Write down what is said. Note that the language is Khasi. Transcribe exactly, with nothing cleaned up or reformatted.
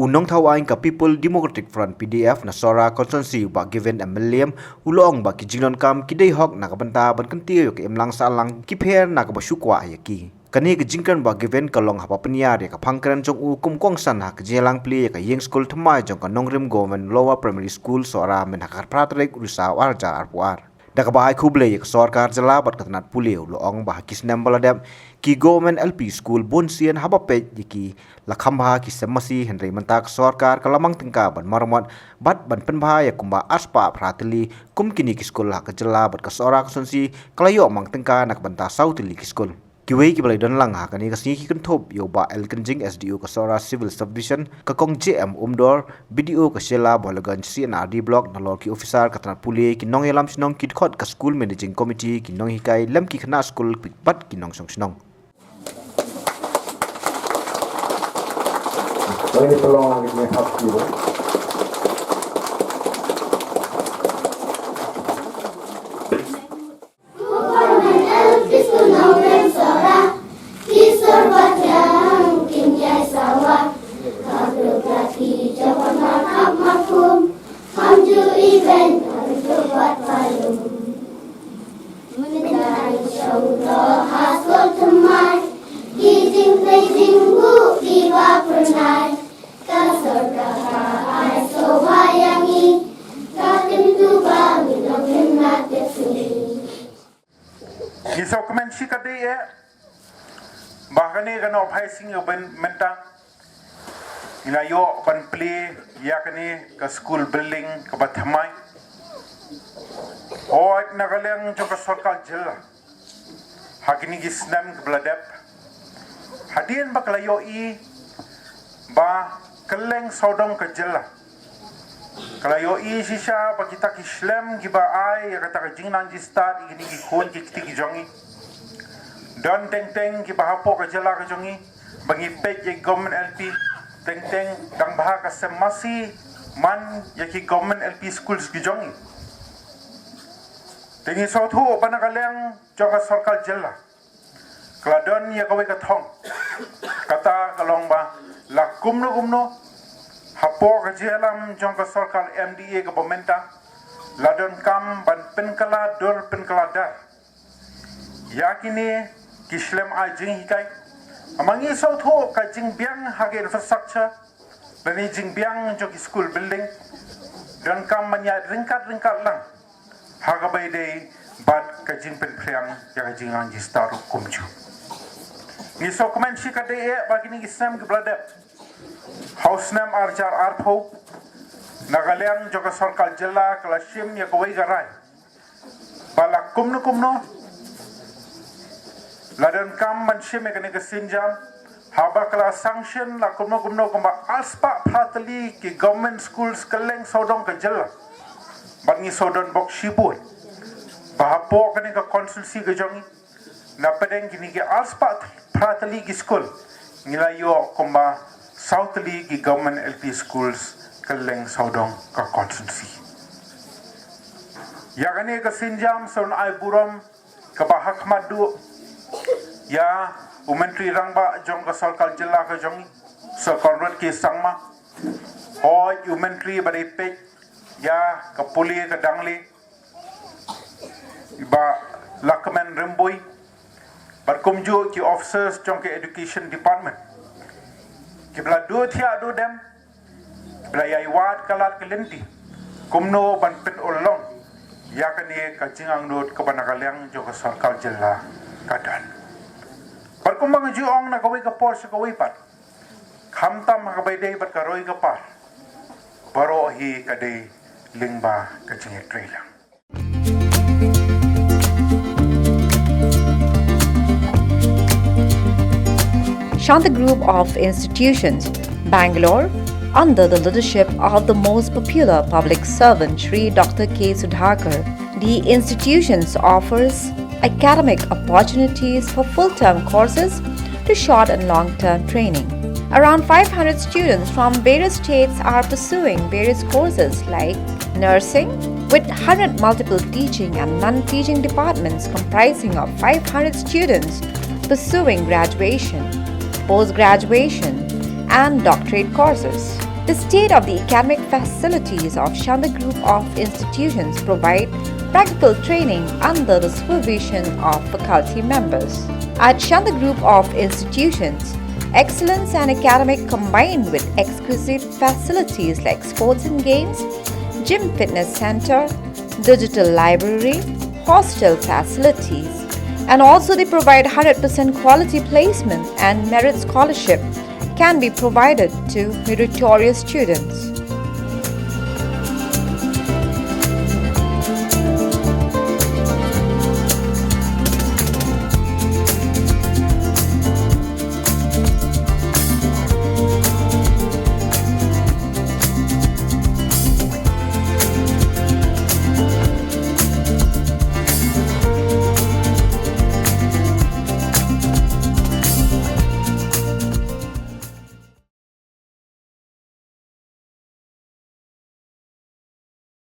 U nongthaw aiñ ka People Democratic Front, P D F, na Sohra Constituency, Bah Given M William, u la ong ba ki jingdonkam ki dei hok na ka bynta ban kyntiew ïa ka imlang sahlang ki pher na kaba shu kwah ïa ki. Kane ka jingkren Bah Given ka long haba pynïar ïa ka phang kren jong u kum u kongsan ha ka jingïalang plie ïa ka ïing skul thymmai jong ka Nongrim Government Lower Primary School Sohra mynta ka khatphra tarik u Risaw arhajar arphew ar. Da kaba ai khublei ïa ka sorkar jylla bad ka tnat pule, u la ong ba ha ki snem ba la dep ki government L P school bun sien haba peit ïa ki la kham bha ki sem masi, hynrei mynta ka sorkar ka la mang tyngka ban maramot bad ban pynbha ïa kumba arspah phra tylli kum kine ki skul ha ka jylla, bad ka Sohra Constituency ka la ïoh mang tyngka na ka bynta saw tylli ki skul. Kiwei kiba la ïadon lang ha kane ka sngi ki kynthup ïa u Bah L Kynjing, S D O ka Sohra Civil Subdivision, ka Kong J M Umdor, B D O ka Shella Boilerganj C and R D Block, nalor ki officer ka tnat pule, ki nongïalam shnong, ki dkhot ka School Managing Committee, ki nonghikai lem ki khynnah skul bad ki nongshong shnong. Ngi sngewkmen shikatdei eh ba kane ka nohphai sngi ka mynta ngi la ïoh ban plie ïa kane ka school building kaba thymmai. Hooid, na ka liang jong ka sorkar jylla, ha kine ki snem kiba la dep, hadien ba ka la ïohi ba kylleng sawdong ka jylla ka la ïohi shisha ba kita ki shlem kiba ai ïa kata ka jingnang jingstad ïa kine ki khun ki kti ki jong ngi, don teng teng kiba hapoh ka jylla ka jong ngi, ba ngi peit ïa ki government L P, teng teng dang bha ka sem masi man ïa ki government L P schools ki jong ngi. Te ngi sngewthuh ba na ka liang jong ka sorkar jylla ka la don ïa kawei ka thong. Kata ka long ba la kumno kumno hapoh ka jingïalam jong ka sorkar M D A kaba mynta la donkam ban pynkylla dur pynkylla dar ïa kine ki shlem ai jinghikai. Namar ngi sngewthuh ka jingbiang ha ka infrastructure lane jingbiang jong ki school building donkam ban ïaid ryngkat ryngkat lang ha kaba ïadei bad ka jingpynphriang ïa ka jingnang jingstad ruh kumjuh. Ngi sngewkmen shikatdei eh ba kine ki snem kiba la dep, ha u snem arhajar arphew, na ka liang jong ka sorkar jylla ka la shim ïa kawei ka rai ba la kumno kumno la donkam ban shim ïa kane ka sienjam, haba ka la sanction la kumno kumno kumba arspah phra tylli ki government schools kylleng sawdong ka jylla. Bad ngi sngewdon bok shibun ba hapoh kane ka constituency ka jong ngi, na pdeng kine ki arspah phra tylli ki skul, ngi la ïoh kumba saw tylli ki government L P schools kylleng sawdong ka constituency. Ïa kane ka sienjam sa ai burom kaba ha khmat duh ïa u Myntri Rangbah jong ka sorkar jylla ka jong ngi, Sir Conrad K Sangma, hooid u Myntri ba dei peit ïa ka pule ka dangle, i Bah Lahkmen Rymbui, bad kumjuh ki officers jong ka Education Department, kiba la duh thiah duh dem, kiba la ïai wad ka lad ka lynti kumno ban pynurlong ïa kane ka jingangnud kaba na ka liang jong ka sorkar jylla ka don. Bad kumba nga ju ong na kawei ka por sha kawei pat, khamtam ha kaba ïadei bad ka roi ka par, baroh hi ka dei lyngba ka jingïatreilang. Shanta Group of Institutions, Bangalore, under the leadership of the most popular public servant Shri Doctor K Sudhakar, the institutions offers academic opportunities for full-term courses to short and long-term training. Around five hundred students from various states are pursuing various courses like nursing, with hundred multiple teaching and non-teaching departments comprising of five hundred students pursuing graduation, post-graduation, and doctorate courses. The state of the academic facilities of Shandong Group of Institutions provide practical training under the supervision of faculty members. At Shandong Group of Institutions, excellence and academic combined with exquisite facilities like sports and games, gym fitness center, digital library, hostel facilities, and also they provide one hundred percent quality placement and merit scholarship can be provided to meritorious students.